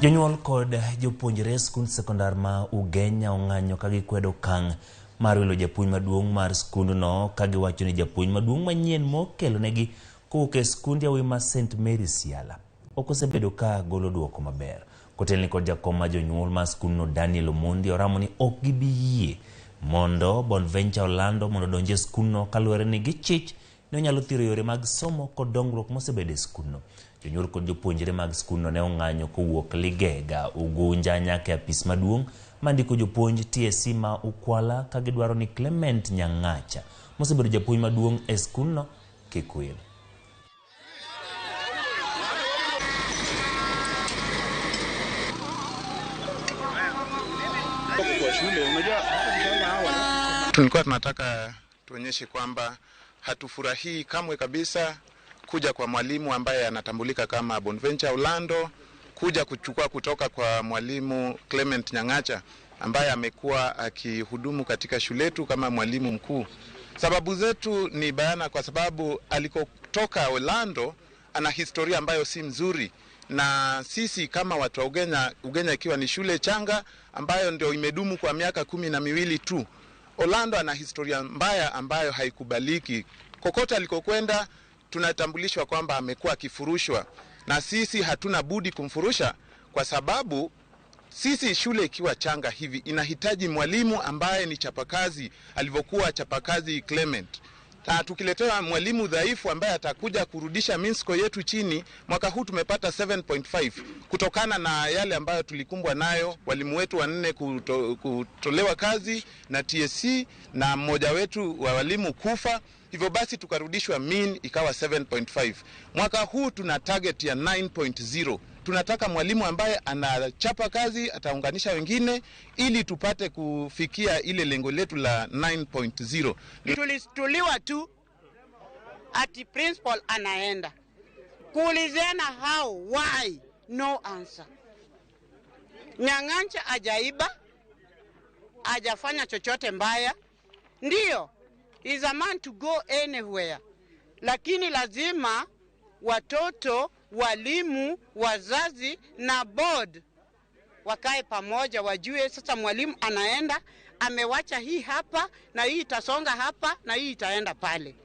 Jonyuol kod jopuonjre skund sekondar ma Ugenya ong'anyo ka gikwedo okang' mar wilo japuonj maduong' mar skundno ka giwacho ni japuonj maduong' manyien mokelonegi kowuok e skund yawuoyi ma St Mary Siala ok osebedo ka golo duoko maber. Kotelni kod jakom ma jonyuol mar skundno Daniel Omondi oramo ni ok gibi yie mondo Bonventure Olando mondo odonj e skundno kaluwore ni gichich ni onyalo thiro yore mag somo kod dongruok mosebedo e skundno. Jonyuol kod jopuonjre mag skundno ne ong'anyo kowuok Ligega, Ugunja nyaka e apis maduong' mandiko jopuonj TSC ma Ukwala ka gidwaro ni Clement Nyang'acha mosebedo japuonj maduong' e skundno kik wil. Tulikuwa tunataka tuonyeshe kwamba hatufurahii kamwe kabisa kuja kwa mwalimu ambaye anatambulika kama Bonventure Olando kuja kuchukua kutoka kwa mwalimu Clement Nyang'acha ambaye amekuwa akihudumu katika shule yetu kama mwalimu mkuu. Sababu zetu ni bayana, kwa sababu alikotoka Olando ana historia ambayo si mzuri, na sisi kama watu wa Ugenya, Ugenya ikiwa ni shule changa ambayo ndio imedumu kwa miaka 12 tu, Olando ana historia mbaya ambayo haikubaliki. Kokote alikokwenda tunatambulishwa kwamba amekuwa akifurushwa, na sisi hatuna budi kumfurusha kwa sababu sisi shule ikiwa changa hivi inahitaji mwalimu ambaye ni chapakazi alivyokuwa chapakazi Clement. Na tukiletewa mwalimu dhaifu ambaye atakuja kurudisha minsko yetu chini, mwaka huu tumepata 7.5 kutokana na yale ambayo tulikumbwa nayo, walimu wetu wanne kutolewa kazi na TSC na mmoja wetu wa walimu kufa. Hivyo basi tukarudishwa mean ikawa 7.5. Mwaka huu tuna target ya 9.0. Tunataka mwalimu ambaye anachapa kazi, ataunganisha wengine ili tupate kufikia ile lengo letu la 9.0. Tulistuliwa tu ati principal anaenda kuulizana how, why, no answer. Nyang'ancha ajaiba, hajafanya chochote mbaya. Ndiyo, is a man to go anywhere, lakini lazima watoto, walimu, wazazi na board wakae pamoja, wajue sasa mwalimu anaenda, amewacha hii hapa na hii itasonga hapa na hii itaenda pale.